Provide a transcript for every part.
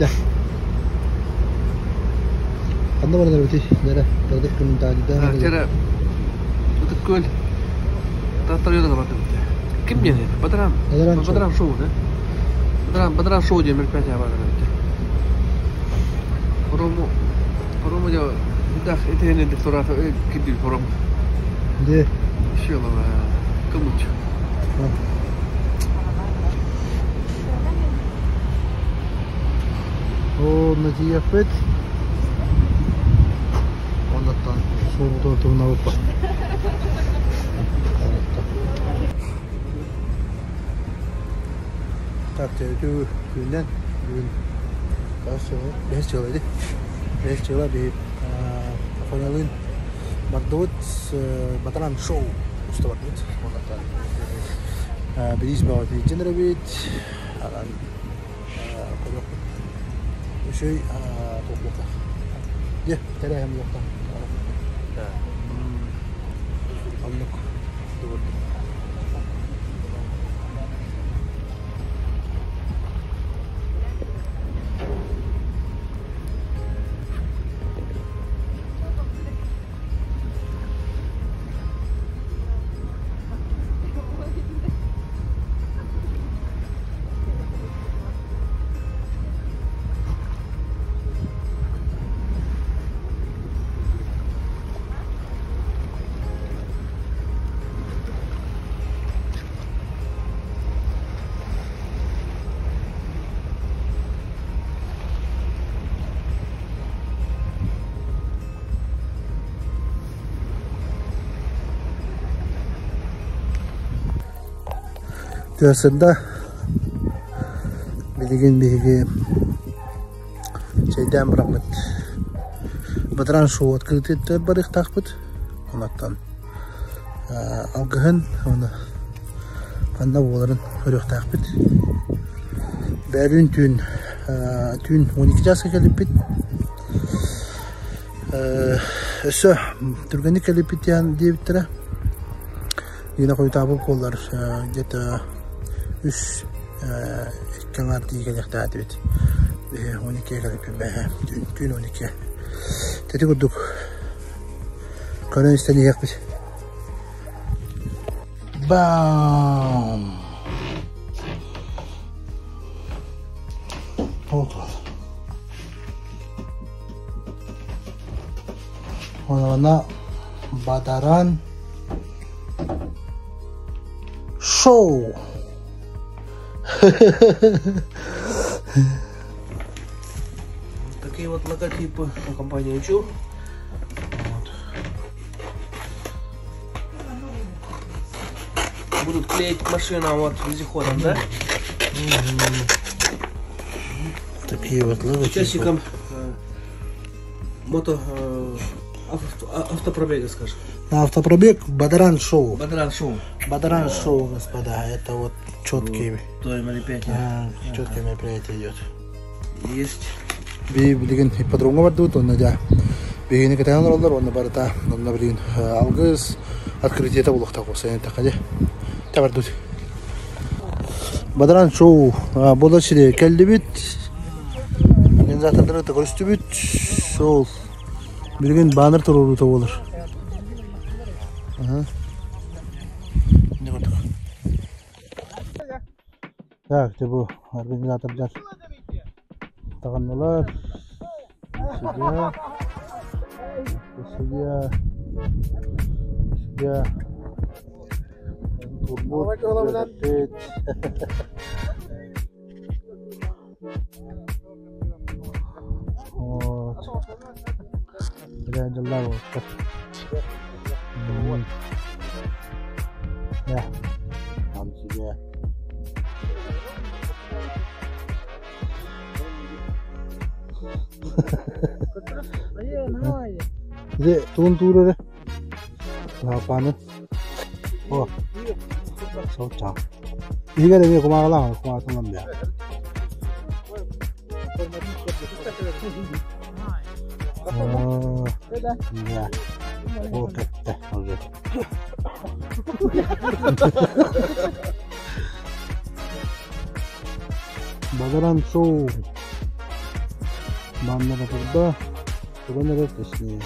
Да. Ханна баран эбитий? Нэрэ, кыратык комментарийдаан. Вчера Ытык Күөл Татарьяна бардым. Ким диэн? Бадаран. Бадаран шоу, да? Бадаран, Бадаран шоу диэн мероприятие бар эбит. Парому, парому дьэ дах итиһэн доктората кирдил паром. Де. Еще кымыч. О, натиэхпит. Оннуттан суолбутун туһунабыппа. Так, үтүө күнүнэн бүгүн бэһис дьыала ити. Бэһис дьыала биһи Афонялыын бардыбыт Батаран шоу уста бардыбыт. Оннуттан бириис бөҕөтүн илдьэн эрэбит. Анан көрүөхпүт. Үчүгэй туох Дьэ, тэрээһин буолуохтаах. Оннук курдук. Тыасында билигин биһиги чэйдээн бараммыт бадаран шоу открытыттар барыахтаахпыт. Онуттан алгыһын уонна ханна буоларын көрүөхтээхпит. Бөөлүүн түүн түүн 12 чааска кэлиппит. Өссө түргэнник кэлиппит диэн диэбиттэрэ. Дина хойутаабыт буоллар где-то үс икки аҥаар тиийэ кэлиэхтээх этибит. 12 кэлиппит бэһэ түүн 12. Ити курдук көрөн истэн иһиэхпит. Бам! Вот вот. Она Бадаран Шоу. Такие вот логотипы у компании Чур. Вот. Будут клеить машину вот вездеходом, да? Такие вот логотипы. Участникам мото автопробега, скажем. На автопробег Бадаран Шоу. Бадаран Шоу. Бадаран Шоу, господа, это вот четкие. Вот, то мероприятие. Четкое мероприятие идет. Есть. Би билигин ипподромҥа бардыбыт уонна дьэ биһигини кэтээн олороллор уонна барыта онно билигин алгыс открытиета буолуохтаах уопсайынан эттэххэ дии Тэ бардыбыт. Бадаран шоу буолар сири кэллибит. Организатордары кытта көрүстүбүт. Сол билигин баннер туруоруута буолар. Так, дьэ бу организатордар таҕыннылар. Судья, судья, судья. Турбут, Вот. Бля, дьоллоох буолуохтар. Да. Там себе. Ити тугун туур эрэ? Лаапааны. О, солчаах. Иһигэр эмиэ кумааҕылаах кумааҕытынан бэйэ. Да. Ол кэттэ уже. Бадаран шоу. Баннера турда. Туран эрэр точнее.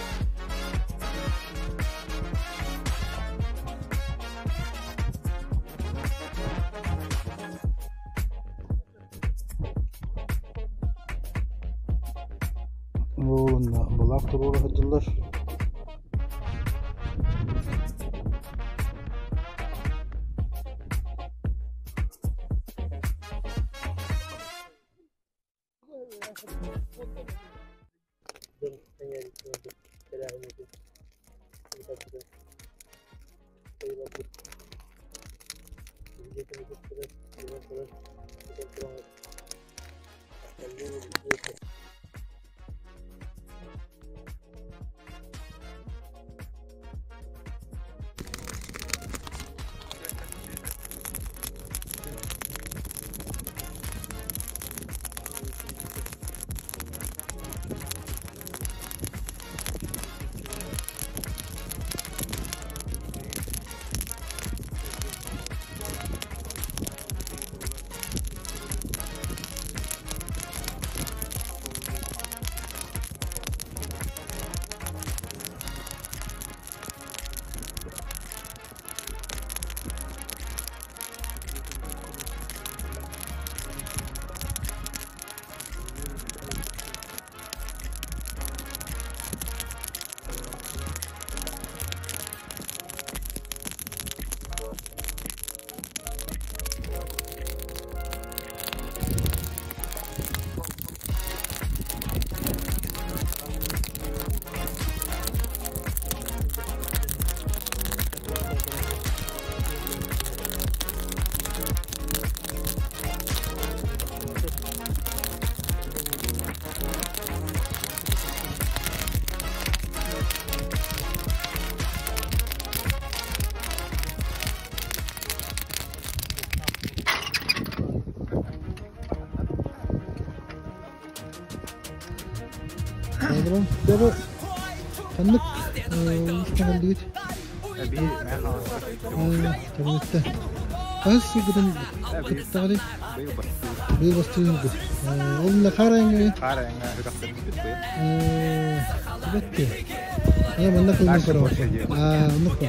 Уонна былаах туруора сылдьаллар. Дьэ ханнык кэллигит? Тэбиниттэ. Хаһыс сылгытын кыттаҕыный? Быйыл бастыыр. Ол не харайҥы? Харайҥа үрэхтэрбит быйыл. Бэтте. Ана манна кылман көрөҕөр. Оннук ба.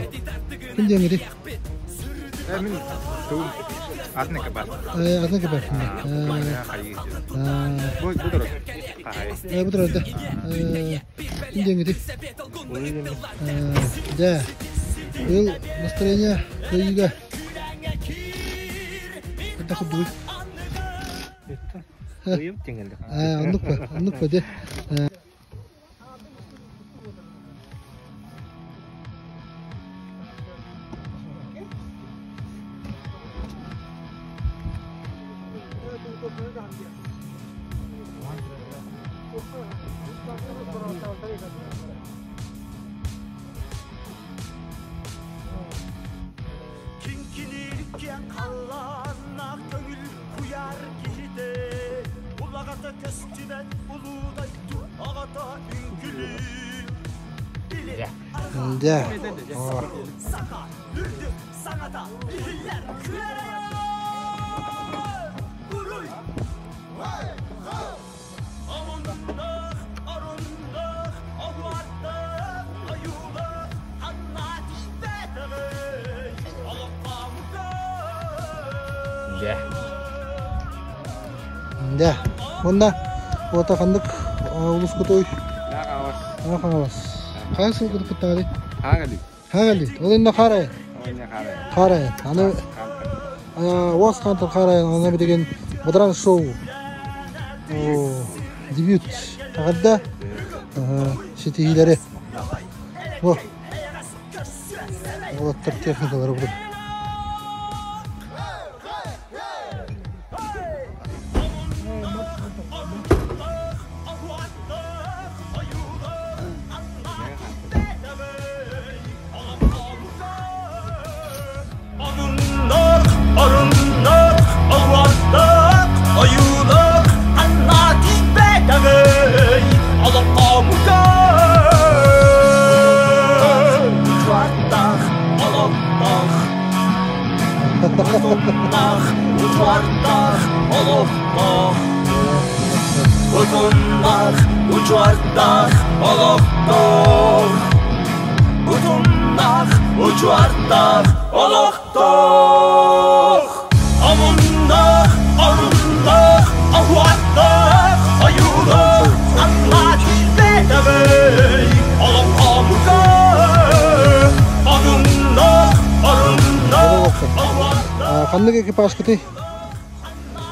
Ким диэҥири? Мин тугум атын кабар. Атын кабар. Бу бу дорог. Бу дорог да. Ким диэҥири? Да. Быйыл настроение кыайыыга. Хайдах курдугуй? Кыайым тиҥэллик. Оннук ба, оннук ба де. Киҥкиниир халлааннаах көҥүл куйаар киһитэ улаҕата көстүбэт улуу дойду аҕата үҥкүлүүр Да. Саха үрдүк саҥата иһиллэр күөрэйэ уруй омуннаах оруннаах оһуордаах ойуулаах ханна тиийбэтэҕэй олоххомуга. Да. Онна ота ханнык улускутой? Хаҥалас. Хаһыс сылгыны кыттаҕыный? Хаҥали. Хаҥали. Ол инна Харайын. Харайын. Аны уас хантан Харайын аны билигин Бадран шоу. Дебют. Эҕэрдэ. Ситиһиилэри. Бу. Уолаттар техникалары булun. Омуннаах, оруннаах, оһуордаах, ойуулаах, ханна тиийбэтэҕэй олоххомуга учуоттаах олохтоох Учуордаах олохтоох Утумнаах учуордаах олохтоох Омуннаах оруннаах оһуордаах ойуулаах Анна тиийбэтэҕэй олоҥхомуга Омуннаах оруннаах оһуордаах Ханнык экипажкытый?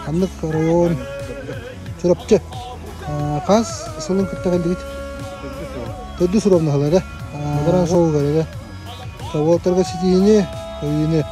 Ханнык оройуон? Чурапчы. Хас сылын кытта кэлдигит? Төрдүс уровнаһылара. Баран шоу эрэ. Уолаттарга ситиһиини, кыайыыны.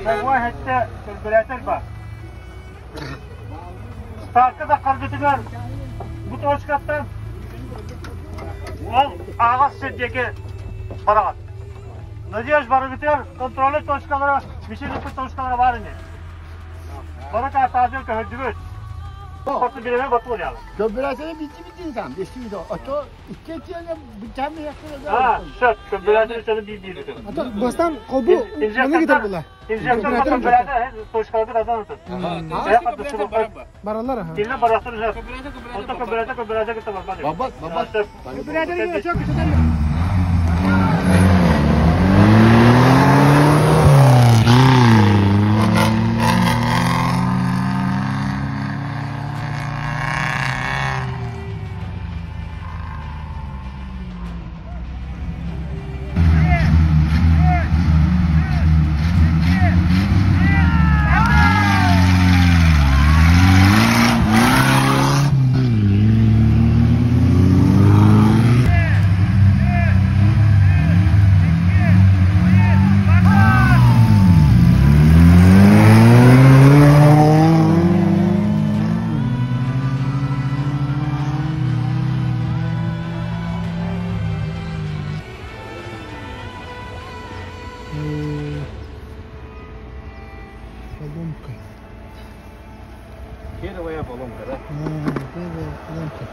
Саҥа көрбүрээтэл бар. Старка да харгытыгар бу точкаттан ол аҕас сир диэки бараҕыт. Надежда барыгытыгар контрольнай точкалара, мишень точкалара баар ини. Бары картаазын көһөрдүбүт. Хоту бирэме батыл Көбүрээтэри бити бити там, бести Ото икки тиэне битам А, сөп, көбүрээтэри сeni bir Бастан колбу маны гитар була. Инжектор көбүрээтэри точкаларды азан отun. Баралар аха. Килне барастыр сөп. Ото көбүрээтэй көбүрээтэй кытта барбан. Бабат, бабат. Көбүрээтэри çok güzel. Поломка. Первая поломка, да? Первая поломка.